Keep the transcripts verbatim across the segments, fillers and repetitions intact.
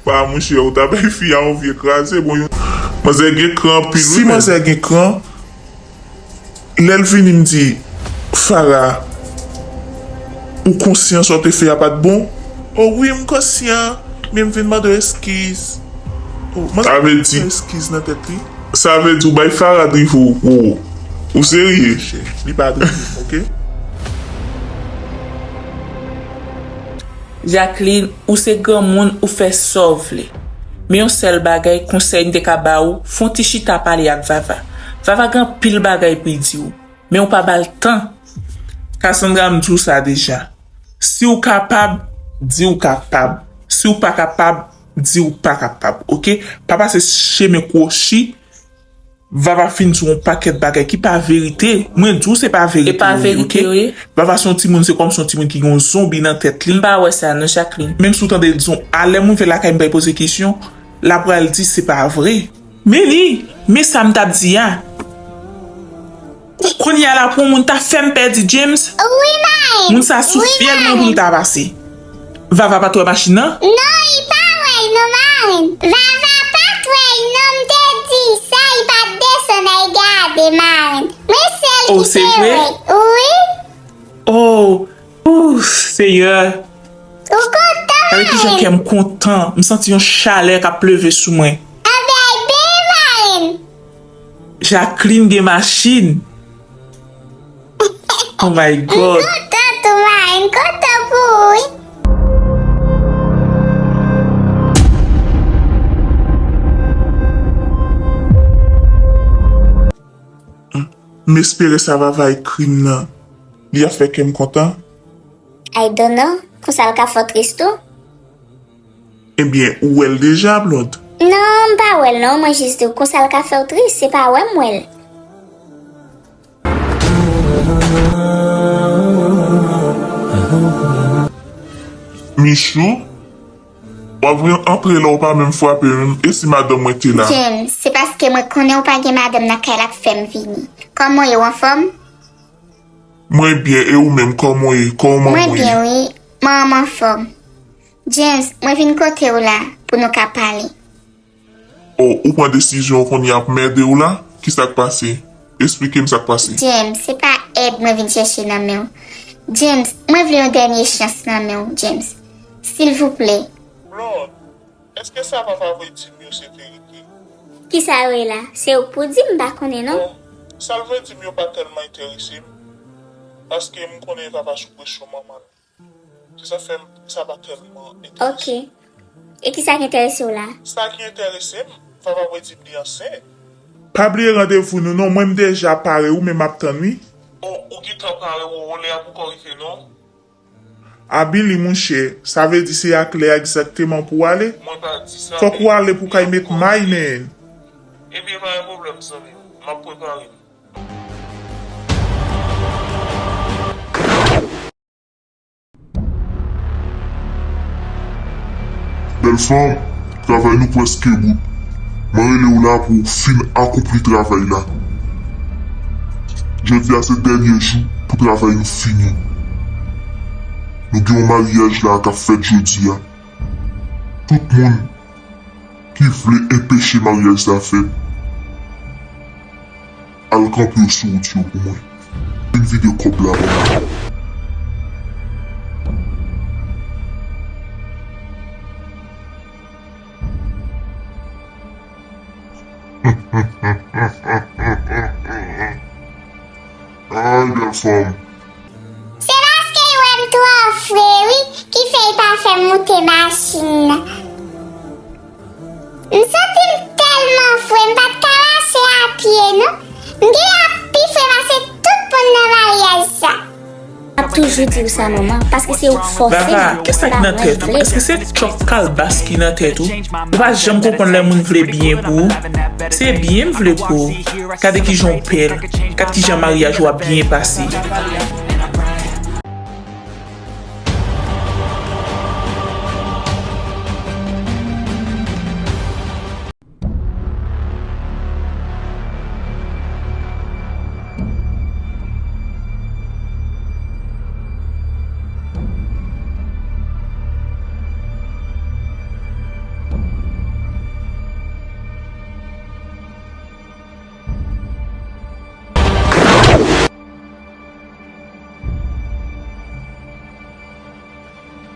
Pa monchè, ou ta bay fi a yon vye kraze, bon, yon manzè gen kran anpil, wi, men. Si manzè gen kran, lè l vini m di, Farah, ou konsyan sa w te fè a pa t bon? O wi, m konsyan, men m vin mande w eskiz. O, manzè vin mande w eskiz nan tèt li. Sa vle di ou bay Farah drive ou, ou, ou serye? Monchè, li pa drive m, oke? Jacqueline, ou se granmoun, ou fè sa w vle. Men yon sèl bagay, konsèy m te ka ba ou, fè yon ti chita pale ak Vava. Vava gen anpil bagay pou l di w, men ou pa ba l tan. Cassandra, m di w sa deja. Si w kapab, di w kapab. Si w pa kapab, di w pa kapab, oke? Pa pase chemen kwochi. Vava fin di w yon pakèt bagay ki pa verite. Mwen di w se pa verite yo ye, oke? Vava se yon timoun, se kòmsi yon timoun ki gen yon zonbi nan tèt li. M pa wè sa non, Jacqueline. Menm si w tande l di w, a lè m rive lakay m bay poze kesyon, l ap pral di se pa vre. Men li, men sa m t ap di a. Kounye a la pou yon moun ta fè m pèdi James. Wi, marenn. Moun sa sou fyèl mwen pou l ta pase. Vava pa t wè machin nan? Non, li pa wè l non, marenn. Vava pa t wè l non, m te di sa, li pa t desann al gade, marenn. Men sèl ki te wè l. Wi. Oh, oh, Senyè. Ou kontan, marenn? Gade kijan kè m kontan. M santi yon chalè k ap leve sou mwen. Anbèy ben, marenn. Jacqueline gen machin. Oh my God. M kontan tou, marenn, m kontan pou ou, wi. M espere sa Vava ekri m nan, li ap fè kè m kontan. I don't know. Konsa l ka fè w tris tou? Ebyen, ou wè l deja, Blonde? Non, m pa wè l non, mwen jis di w konsa l ka fè w tris, se pa wè m wè l. Michou, w ap vin antre la, ou pa menm frape menm, e si madanm mwen te la? James, se paske mwen konnen ou pa gen madanm nan kay la k fè m vini. Kòman w ye, w anfòm? Mwen byen, e ou menm, kòman w ye? Kòman w ye? Mwen byen, wi. Mwen anfòm. James, mwen vin kote w la pou nou ka pale. Oh, ou pran desizyon w kounye a pou m ede w la? Kisa k pase? Esplike m sa k pase. James, se pa èd mwen vin chèche nan men w. James, mwen vle yon dènye chans nan men w, James. Silvouplè. Blonde, èske sa Vava vle di m yo se verite? Kisa yo ye la? Se ou k pou di, m pa konnen non. Bon, sa l vle di m yo pa tèlman enterese m, paske m konnen Vava sou presyon manman l. Se sa fè m, sa pa tèlman enterese m. Oke. E kisa k enterese w la? Sa ki enterese m, Vava vle di m li ansent. Pa bliye randevou nou non, mwen m deja pare, ou menm m ap tann wi. Oh, ou gentan pare, Roro, lè a poko rive non. A Billy monchè, sa vle di se ak lè a egzakteman pou w ale? Mwen pa di sa. Fòk ou ale pou w kay met may, man. Ebyen, pa gen pwoblèm, zanmi m. M ap prepare m. Bèl fanm, travay nou prèske bout. Mwen rele w la pou w fin akonpli travay la. Jodi a se dènye jou pou travay nou fini. Nou gen yon maryaj la k ap fèt jodi a. Tout moun ki vle enpeche maryaj sa fèt, al kanpe yo sou wout yo pou mwen. Vin vide kòb la ban mwen. Ay, bèl fanm. Se paske l wè m twò fre, wi, ki fè l pa fè m moute machin nan. M santi m tèlman fre, m pa t ka mache a pye, non. M genlè ap pi fre pase tout moun nan maryaj sa. M ap toujou di w sa, manman, paske se ou k fòse m. Vava, kisa k nan tèt ou? Èske se tchòk kalbas ki nan tèt ou? Ou pa janm konprann lè moun vle byen pou ou? Se byen m vle pou ou. Gade kijan w bèl. Gad kijan maryaj ou ap byen pase.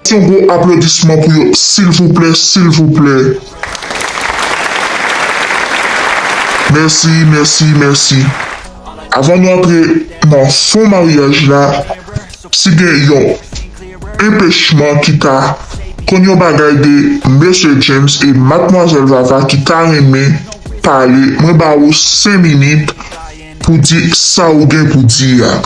Yon gwo aplodisman pou yo, silvouplè, silvouplè. Mèsi, mèsi, mèsi. Avan nou antre nan fon maryaj la, si gen yon enpechman ki ta konn yon bagay de Mesye James e Madmwazèl Vava ki ta renmen pale, mwen ba ou senk minit pou di sa ou gen pou di a.